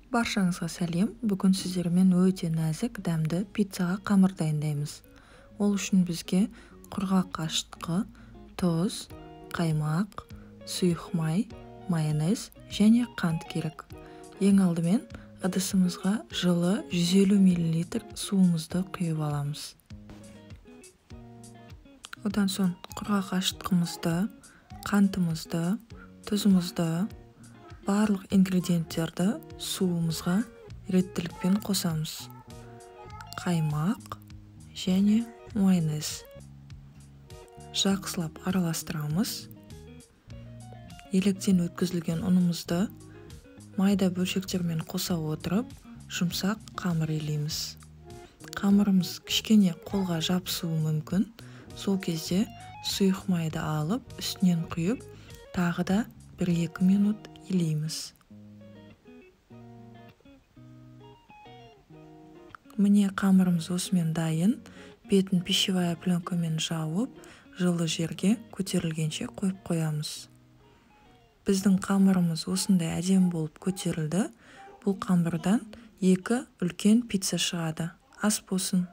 Баршаңызға сәлем. Бүгін сіздермен өте нәзік, дәмді пиццаға қамыр дайындаймыз. Ол үшін бізге құрғақ ашытқы, тұз, қаймақ, сұйық май, майонез және қант керек. Ең алдымен ыдысымызға жылы 150 мл суымызды құйып аламыз. Одан соң құрғақ ашытқымызды, қантымызды, тұзымызды, барлық ингредиенттерді суымызға реттілікпен қосамыз. Қаймақ және майонез. Жақсылап араластырамыз. Електен өткізілген ұнымызды майда бөлшектермен қоса отырып, жұмсақ қамыр илейміз. Қамырымыз кішкене қолға жабысуы мүмкін. Сол кезде сұйық майды алып, үстінен құйып, тағы да 1-2 минут илейміз. Міне, қамырымыз осымен дайын. Бетін пищевая пленкамен жауып, жылы жерге көтерілгенше қойып қоямыз. Біздің қамырымыз осындай әдемі болып көтерілді. Бұл қамырдан 2 үлкен пицца шығады. Ас болсын.